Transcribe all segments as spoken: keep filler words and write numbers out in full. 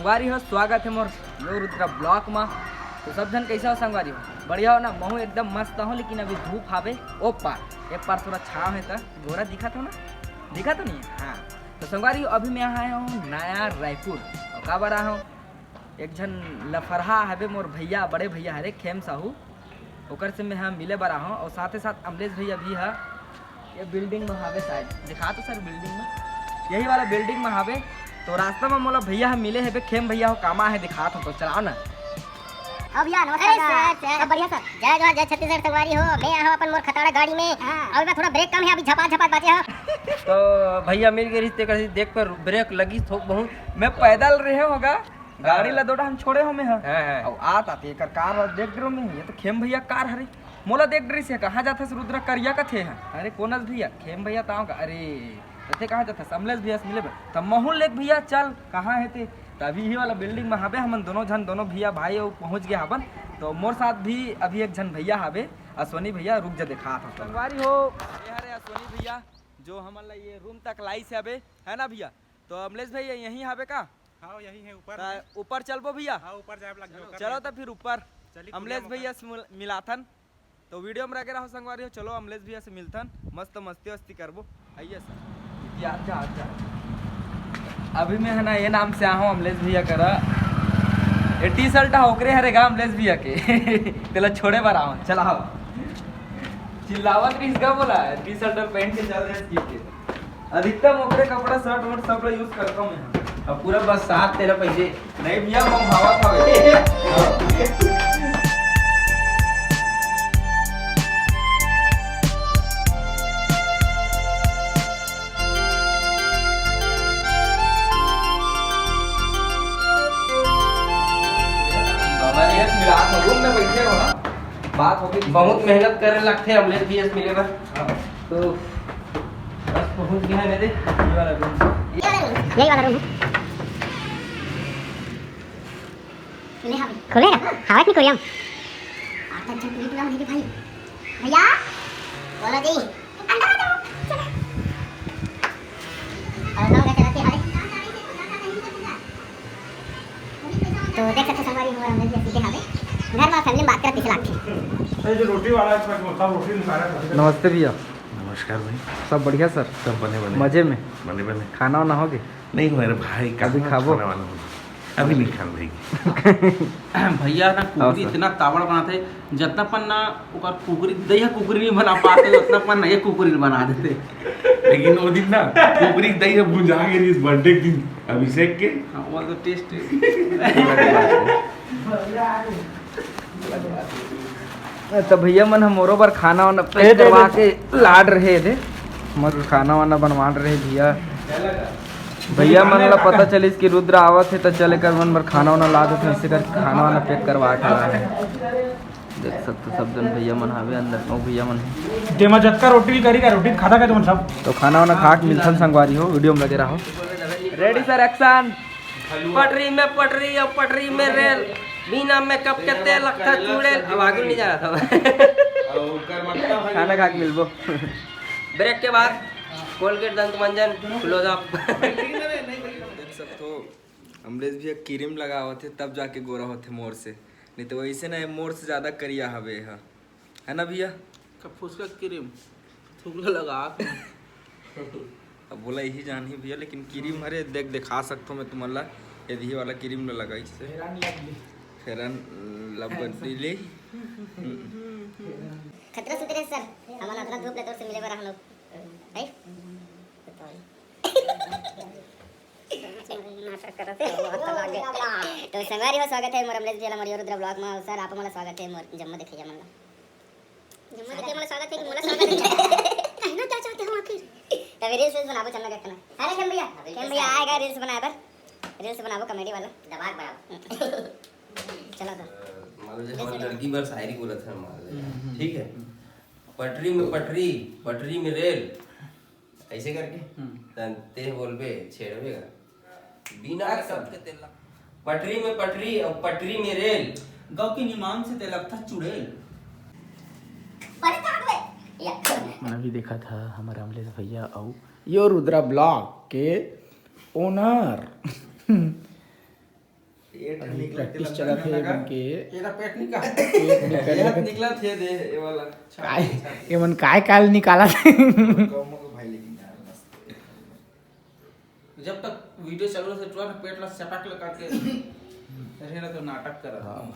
संगवारी हो, स्वागत हे मोर यो रुद्रा ब्लॉग मा। तो सब झन कैसे हो संगवारी हो? बढ़िया हो ना? महूँ एकदम मस्त हूँ, लेकिन अभी धूप हावे ओ पार, ए पार थोड़ा छाँव हे, त गोरा दिखत हो ना? दिखत हो नहीं? हाँ। तो संगवारी हो, अभी मैं आया हूँ नया रायपुर। और काबर आया हूँ? एक झन लफरहा हवे मोर भैया, बड़े भैया हरे खेम साहू, ओकर से मैं ह मिले बर आहूँ। और साथे साथ अमलेश भैया भी ह ये बिल्डिंग में हावे शायद, दिखा तो सर बिल्डिंग में, यही वाला बिल्डिंग में हावे। तो रास्ता में मोला भैया ह मिले हेबे, खेम भैया हो, कामा हे, दिखात हो, तो चलाओ ना। अब भैया नमस्कार। अरे सर, सर। सब बढ़िया सर। जय जोहार, जय छत्तीसगढ़ संगवारी हो। मैं आया हूँ अपन मोर खताड़ा गाड़ी में। हाँ। अभी मैं थोड़ा ब्रेक कम है, अभी झपा झपा बाजे हो। तो भैया मिल गए रिश्ते कर देख पर ब्रेक लगी थोक बहुत। मैं पैदल रहे होगा, गाड़ी ला दो ठन छोड़े हो मैं ह। हाँ, हाँ। अउ आत आते एकर कार ह देख डरो मैं, ये तो खेम भैया कार हरे। मोला देख डरिस हे, "कहाँ जाथस रुद्रा करिया कथे ह?" अरे कोनस भैया, खेम भैया ताव का। अरे तथे कहाँ जाथस? अमलेश भैया से मिले बर। तब महूँ लेक भैया चल, कहाँ हे ते? तभी ही वाला बिल्डिंग में हाबे हमन दोनों झन, दोनों भैया भाई अउ पहुँच गए हाबन। तो मोर साथ भी अभी एक झन भैया हाबे, अश्वनी भैया, रुक जा दिखात हो। संगवारी हो, ये हरे अश्वनी भैया, जो हमन ला ये रूम तक लाइस हे अबे, है ना भैया? तो अमलेश भैया यहीं हाबे का? हाँ, यही है ऊपर त में। ऊपर चलबो भैया? हाँ, ऊपर जाए लग गए, ओकर चलो में। तो फिर ऊपर चली अमलेश कुरिया में भैया से मिल-, मिलाथन। तो वीडियो में लगे रहो संगवारी हो, चलो अमलेश भैया से मिलथन, मस्त मस्ती वस्ती करबो। आइए सर। आजा, आजा। अभी मैं है ना ये नाम से आया हूँ अमलेश भैया करा। ये टी शर्ट हा ओकरे हरे गा अमलेश भैया के। तेला छोड़े बर आया हूँ, चला आओ। चिल्लावत रहिस गा बोला, टी शर्ट पहन के चल रहे सीख के। अधिकतम ओकरे कपड़ा, शर्ट वर्ट सब ला यूज़ करता हूँ मैं। अब पूरा बस साथ तेरा पहले। नहीं भैया, वो हवा था भाई। हमारे यस मिला, रूम में बैठे हो ना, बात हो गई। बहुत मेहनत करे लगथे अमलेश भैया से मिले बर। हाँ। तो बस पहुंच गए हैं मेरे। ये वाला रूम। यही वाला रूम है। खुले हवे। खुले ना? हवा नहीं कोरियम। आता झन पीट ला मेरे भाई। भैया, बोलो जी। अंदर आ जाओ। चलो। और गाँव का चलाते हवे। तो देख सकते संगवारी हो, हम लोग सीधे हवे घर में फैमिली में बात करत पीछे लागथे। अरे जो रोटी वाला है, इसमें सब रोटी निकाला था। नमस्ते भैया। नमस्कार भाई। सब बढ़िया सर? सब बने बने। मजे में? बने बने। खाना वाना हो गए? नहीं हुआ रे भाई, अभी कहाँ खाबो? खाना वाना हो गया? अभी नहीं खान भाई। भैया ना कुकरी अच्छा। इतना तावड़ बनाते, जतना पन ना ओकर कुकरी दही कुकरी नहीं बना पाते, उतना पन ना ये कुकरी बना देते। लेकिन वो दिन ना कुकरी दही भुंजा के इस बर्थडे के दिन अभिषेक के। हाँ, वो तो टेस्ट है। तो भैया मन ह मोरो बर खाना वाना ए, पैक दे, करवा दे। के लाड रहे थे। मस्त खाना वाना बनवा रहे भैया। भैया मन ला पता चलिस कि रुद्र आवत हे, त चले कर मन बर खाना वाना ला देथे, ऐसे करके खाना वाना पैक करवा के ला रहे। देख सकते सब जन भैया मन हावे अंदर, ओ भैया मन हे। तेमा जतका रोटी भी करी का, रोटी खाता का तुमन सब? तो खाना वाना खा के मिलथन संगवारी हो, वीडियो में लगे रहो। Ready sir, action. पटरी में पटरी और पटरी में रेल, बिना मेकअप के तेल लगता चुड़ैल। अब आगे नहीं जाना था। खाना खा के मिलबो। ब्रेक के बाद कोलगेट, दंत मंजन, क्लोजअप। देख सकते हो, अमलेश भैया क्रीम लगावत हे, तब जाके गोरा होथे मोर से, नहीं तो वैसे ना, मोर से ज्यादा करिया हवे ह, है ना भैया? कब फुसका क्रीम थुगला लगा के। अब बोला यही जान ही भैया, लेकिन क्रीम हरे देख, दिखा सकता हूँ मैं तुमन ला, यदि वाला क्रीम ला लगाई से। Fair and Lovely। Fair and Lovely। खतरा सुधरे सर, हमन अतना धूप ले तोर से मिले बर हम लोग। भाई, तो संगवारी हो, स्वागत है मोर अमलेश भैया ला मोर यो रुद्रा ब्लॉग में। सर, आप मन ला स्वागत है मोर जम्मो देखैया मन ला। जम्मो देखैया मन ला स्वागत है कि मोला स्वागत है? कहना क्या चाहते हो आखिर? तभी रील्स वील्स बनाबो, चलना देखना। अरे खेम भैया, खेम भैया आएगा रील्स बनाए बर। रील्स बनाबो कॉमेडी वाला। दबा के बनाबो। चलो तो। मान लो जैसे हम लड़की बर शायरी बोलत हन, मान लो, हम्म, हम्म। ठीक है? पटरी में पटरी, पटरी में रेल, ऐसे करके। हम्म। तन ते बोलबे, छेड़बे का। बिना शब्द के तेला। पटरी में पटरी और पटरी में रेल। गाँव के निमांग से तेलक था चुड़ैल। अरे, कहाँ गए? या। मन अभी देखा था हमारे अमलेश भैया अउ यो रुद्रा ब्लॉग के ओनर। अभी प्रैक्टिस चलत हे एमन के। एला पेट निकाल। पेट निकल ये हाथ निकलत हे, दे, ये वाला। काय, एमन काय काल निकालत हे? गौ मुख भाई, लेकिन यार, मस्त। जब तक वीडियो चल रहा है, पेट ला चटक लगा के रहे ना, तो नाटक कर रहा। हाँ।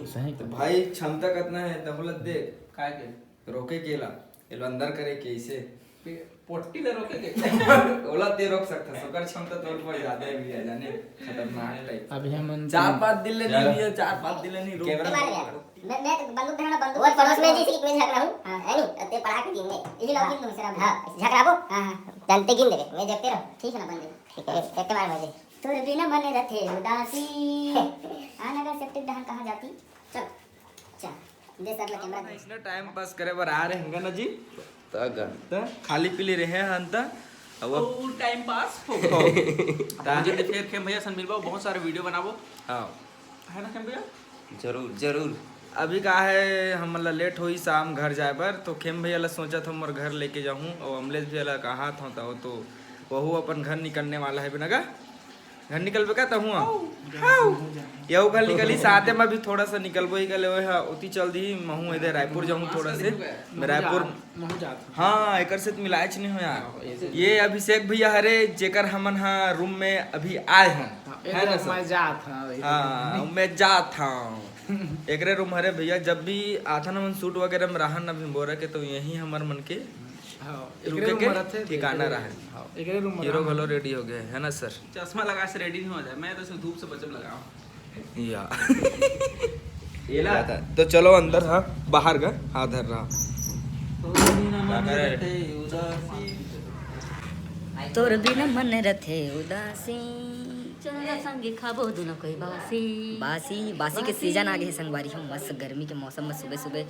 सही तो। भाई, क्षमता कितना है, तहु ला देख। काय के? रोके केला, एलो अंदर करे के इसे। पे-, पोट्टी ले रोके के? ओला ते रोक सकता, ओकर क्षमता तोर पर ज्यादा ही है, जाने, खतरनाक टाइप। अभी हमन चार पांच दिन ले नहीं है, चार पांच दिन ले नहीं रोक। कैमरा मार यार। मैं, मैं तो बंदूक धरना, बंदूक वो पड़ोस में जैसे कि मैं झगड़ा हूँ, हाँ। है नहीं? तो ते पड़ा के दिन में। यही लोग हाँ। तुम सर हाँ, झगड़ा वो? हाँ, हाँ। जानते गिन देवे, मैं देखते रहूँ। ठीक है ना, बंदे? ठीक है, एक बार बजे। तोर बिना मन रथे उदासी। आना का सेप्टिक दहन कहाँ जाती? चल, चल, दे सर ला कैमरा दे। इसने टाइम पास करे बर आ रहे हैं ना जी? त ग- त खाली पीली रहे हैं हम त। अब वो टाइम पास हो। हो। त जल्दी फिर खेम भैया सन मिलबो, बहुत सारे वीडियो बनाबो। हाँ। है ना खेम भैया? जरूर, जरूर। अभी का है, हमन ला लेट होई शाम घर जाए बर, तो खेम भैया ला सोचत हूँ मोर घर लेके जाहूँ, और अमलेश भैया ला कहा था, तो, तो वहू अपन घर निकलने वाला है बिना का। घर निकलबे का तहूँ? हाँ। यहू घर निकली, साथे में भी थोड़ा सा निकलबो ही कले, ओए हा, ओती चल दी, महूँ एदे रायपुर जाहूँ थोड़ा से। मैं रायपुर, महूँ जात हूँ। हाँ, एकर से तो मिलायच नहीं हो यार। हाँ, ऐसे ये अभिषेक भैया हरे, जेकर हमन हा रूम में अभी आए हैं, हाँ, है ना एदे सर? मैं जात हूँ, हाँ, मैं जात हूँ। एकरे रूम हरे भैया, जब भी आथन हमन शूट वगैरह में रहन ना भिंबोरा के, तो यही हमर मन के हाँ, रुके एकरे रूम के में रहते, ठिकाना एकरे रहे। हाँ, एकरे रूम में हीरो रहन। घलो रेडी हो गए, है ना सर? चश्मा लगा से रेडी नहीं हो जाए, मैं तो सिर्फ धूप से बचब लगाऊं। या। एला। तो चलो अंदर, हाँ, बाहर का, हाँ, धर रहा। तोर बिना मन रथे उदासी। चल संगे खाबो दुनो कोई बासी। बासी, बासी के बासी। सीजन आ गए हे संगवारी हो, मस्त गर्मी के मौसम में सुबह सुबह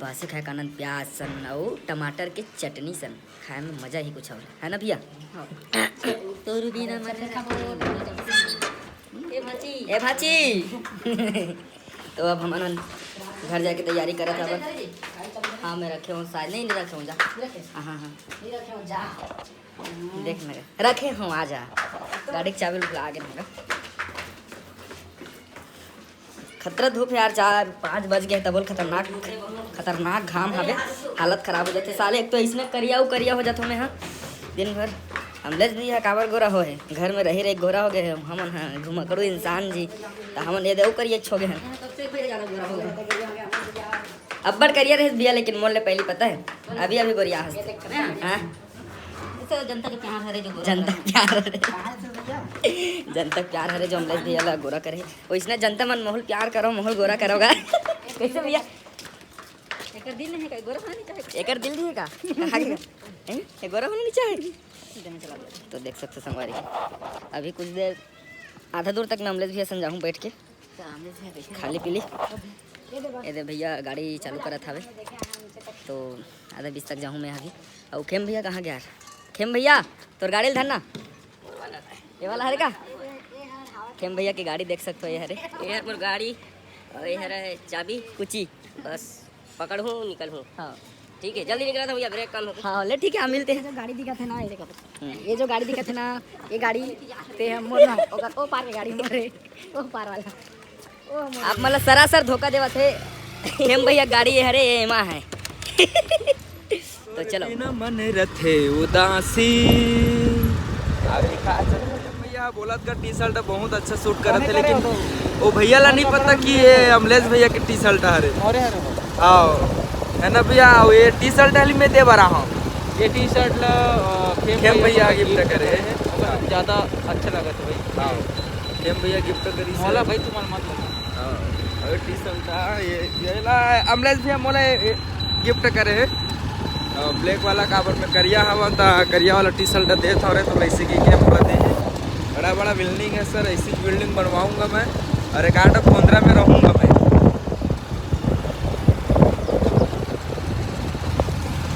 बासी खाए का आनंद, प्याज सन अउ टमाटर के चटनी सन खाए में मजा ही कुछ और, है ना भैया? हाँ। तोर बिना मन ए भाची। ए भाची। तो अब हमन घर जाके तैयारी करत हवन। हाँ, मैं रखे हूँ शायद, नहीं, नहीं रखे हूँ, जा। हाँ, हाँ, हाँ। देख ना, रखे हूँ, आ जा। गाड़ी के चाबी भुला गे हूँ। खतरा धूप है यार, चार पाँच बज गए, तबोल खतरनाक, खतरनाक घाम हवे, हालत खराब हो जाते साले। एक तो इसने करिया उ करिया हो जाते मैं, हाँ, दिन भर। अमलेश भी है काबर गोरा हो है, घर में रही रही गोरा हो गए हैं हमन, हाँ, घुमकड़ू इंसान जी, तो हमन ये दे उ करिया छो गए हैं। अब्बड़ करिया रहे भैया, लेकिन मोर ले पहली पता है, अभी अभी गोरिया हंस। हाँ। इसे जनता के प्यार हरे जो गोरा जनता करे। प्यार हरे। जनता प्यार हरे जो अमलेश भैया ला गोरा करे। वैसने जनता मन मोहल प्यार करो, मोहल गोरा करोगा। कैसे भैया? एकर दिल नहीं है, गोरा होना नहीं चाहे। एकर दिल नहीं है का? कहाँ के? हैं? ये गोरा होना नहीं चाहे। तो देख सकते संगवारी, अभी कुछ देर आधा दूर तक मैं अमलेश भैया संग जाहूँ बैठ के। खाली पीली। ये दे भैया गाड़ी चालू करत हवे, तो आधा बीस तक जाहूँ मैं अभी। अउ खेम भैया कहाँ गया? खेम भैया, तोर गाड़ी ल धरना, ये वाला हरे का? खेम भैया की गाड़ी देख सकते हो, ये हरे, ये हर मोर गाड़ी, और ये हरे चाबी कुची, बस पकड़ हूँ, निकल हूँ। हाँ। ठीक है, जल्दी निकला था भैया, ब्रेक कम हो गया। हाँ, ले ठीक है, हम मिलते हैं। जो गाड़ी दिखत है ना, ये देखो। हम्म। ये जो गाड़ी दिखत है ना, ये गाड़ी ते हम मोर ना, ओकर ओ पार के गाड़ी मोर है, ओ पार वाला। ओ मोर। आप मतलब सरासर धोखा देवत है। खेम भैया गाड़ी ये हरे, ये एमा है। तो चलो। बिना मन रथे उदासी। अभी का चल भैया बोलत का टी शर्ट बहुत अच्छा सूट करत है, लेकिन वो भैया ला नहीं पता कि ये अमलेश भैया की टी शर्ट हरे। अरे, अरे, अरे। आओ, है ना भैया, ये टी शर्ट हाली में दे बरा हूँ। ये टी शर्ट ला, अ, खेम खेम भैया भैया गिफ्ट गिफ्ट करे करे हैं। हैं। ओकर हाँ। ज्यादा अच्छा लगत है भाई। हाँ, खेम भैया गिफ्ट करी से। मोला भाई तुम्हारा मत लगा। हाँ, अरे टी शर्ट, हाँ, ये, ये ला, अमलेश भैया मोला ये, ये गिफ्ट करे है। अ, ब्लैक वाला काबर में करिया हवा, त करिया वाला टी शर्ट देत हव रे, तो ऐसे की खेम भैया दे है। बड़ा बड़ा बिल्डिंग है सर, ऐसी बिल्डिंग बनवाऊंगा मैं और एक आठ पंद्रह में रहूंगा मैं।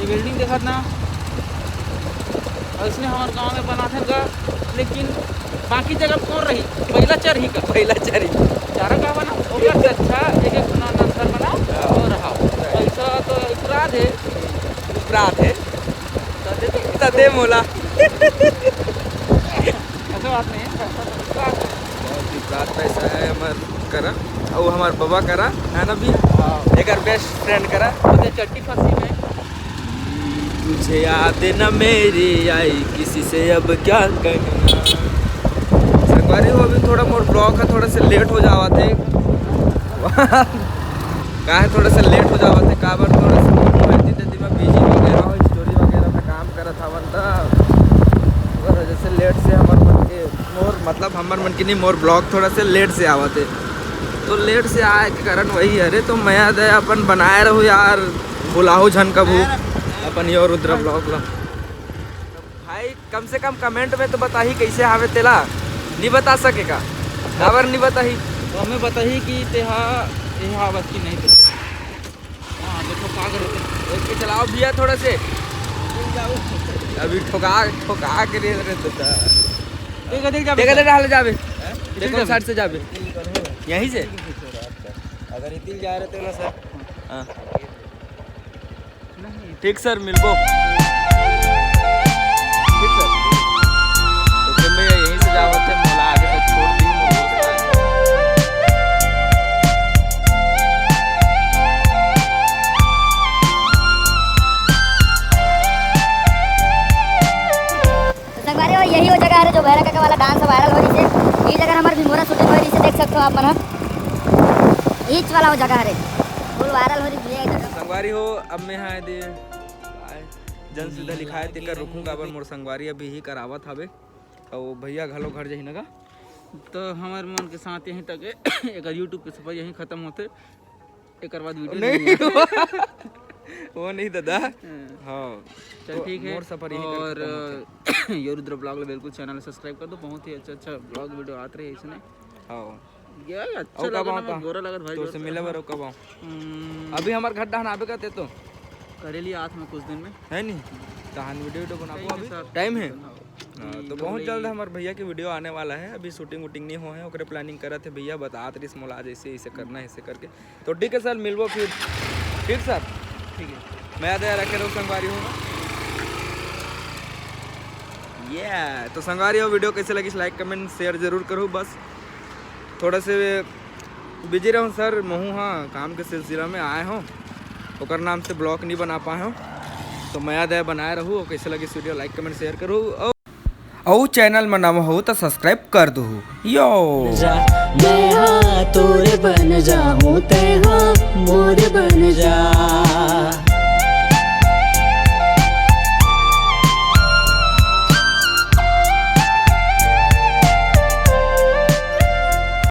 ये बिल्डिंग देखत ना, अइसने हमर गांव में बनाथन गा, लेकिन बाकी जगह कौन रही? पहिला चरही का। पहिला चरही। चारा का बना? ओकर से अच्छा एक एक ठो नान नान घर बनाओ हाँ। और रहो। पैसा तो इतरा दे। इतरा दे। तो दे दे। तो दे मोला। ऐसा बात नहीं है, पैसा तो इतरा दे। रात पैसा है हमर करा, अउ हमर बबा करा, है ना भैया? हाँ। एकर बेस्ट फ्रेंड करा। ओते चट्टी फंसी में। तुझे याद न मेरी आई, किसी से अब क्या कहना। संगवारी हो, अभी थोड़ा मोर ब्लॉग है, थोड़ा से लेट हो जावत है। काहे थोड़ा से लेट हो जावत है, काबर थोड़ा से मेहंदी तेंदी में बिजी वगैरह हो, स्टोरी वगैरह में काम करत हवन त ओकर वजह से लेट से हमर मन के, मोर मतलब हमर मन के नहीं, मोर ब्लॉग थोड़ा से लेट से आवत है। तो लेट से आए के कारण वही, अरे तो मया दया अपन बनाए रहू यार, भुलाहू झन कभू अपन यो रुद्रा ब्लॉग ला। भाई कम से कम कमेंट में तो बताही कैसे हावे तेला, नहीं बता सके का? काबर नहीं बताही? तो हमें बताही कि तेहा, तेहा बस की नहीं तो। हाँ, देखो का करते हैं। ओके, चलाओ भैया थोड़ा से। अभी ठोका, ठोका के दे रहे तो। देखा, देख जाबे देखा, सर। देखा, हाल जाबे। हैं? देखा, कौन साइड से जाबे? यहीं से? अगर इतिल जा रहे थे ना सर। हाँ। ठीक सर, मिलबो। ठीक सर। तो फिर मैं यहीं से जावत है, मोला आगे तक छोड़ दी, मोर दोस्त आए। तो संगवारी हो, यही वो जगह है जो भैरा काका वाला डांस वायरल हो रही है। ये जगह हमारे भिमोरा शूटिंग हो रही है, देख सकते हो आप मन। ईच वाला वो जगह है, फुल वायरल हो रही है ये जगह। संगवारी हो, अब मैं हाँ दे जन सीधा लिखाए तेकर रुकूं, काबर मोर संगवारी अभी ही करावत हवे, अउ भैया घलो घर जही नगा। तो हमारे मन के साथ यहीं तक है। एकर YouTube के सफर यहीं खत्म होते, एकर बाद वीडियो नहीं नहीं। वो नहीं दादा। हाँ। हाँ। चल तो ठीक है। मोर सफर यहीं कर और खत्म होते। यो रुद्र ब्लॉग ला बिल्कुल चैनल सब्सक्राइब कर दो, बहुत ही अच्छा अच्छा ब्लॉग वीडियो आत रहे इसने। हाँ। ये अच्छा अउ कब लगा ना, आवता? मैं गोरा लगत भाई तोर से जोर से। मिले बर अउ कब आऊं? हम्म। अभी हमार घर डहन आबे करते तो? करेली आत में कुछ दिन में। है नहीं? तहान वीडियो वीडियो बनाबो सही है अभी? सर। टाइम है? हाँ। हाँ, अभी तो दो बहुत जल्द महीने हमार भैया के वीडियो आने वाला है। अभी शूटिंग वूटिंग नहीं हुआ है, ओकरे प्लानिंग करत है भैया, बतात रहिस मोला आज ऐसे ऐसे करना है, ऐसे करके। तो ठीक है सर, मिलबो फिर। ठीक सर? ठीक है। मैं याद रखे रहूँ संगवारी हो। ये तो संगवारी हो, वीडियो कैसे लगिस, लाइक कमेंट शेयर जरूर करूँ। बस थोड़ा से बिजी रहूँ सर, महू हाँ काम के सिलसिला में आए हों, ओकर नाम से ब्लॉग नहीं बना पाए हों। तो मया दया बनाए रहू, और कैसे लगिस वीडियो लाइक कमेंट शेयर करू, और, और चैनल में नवा हो तो सब्सक्राइब कर दू। यो। जा, मैं हाँ तोरे बन जाऊँ, तै हाँ मोरे बन जा।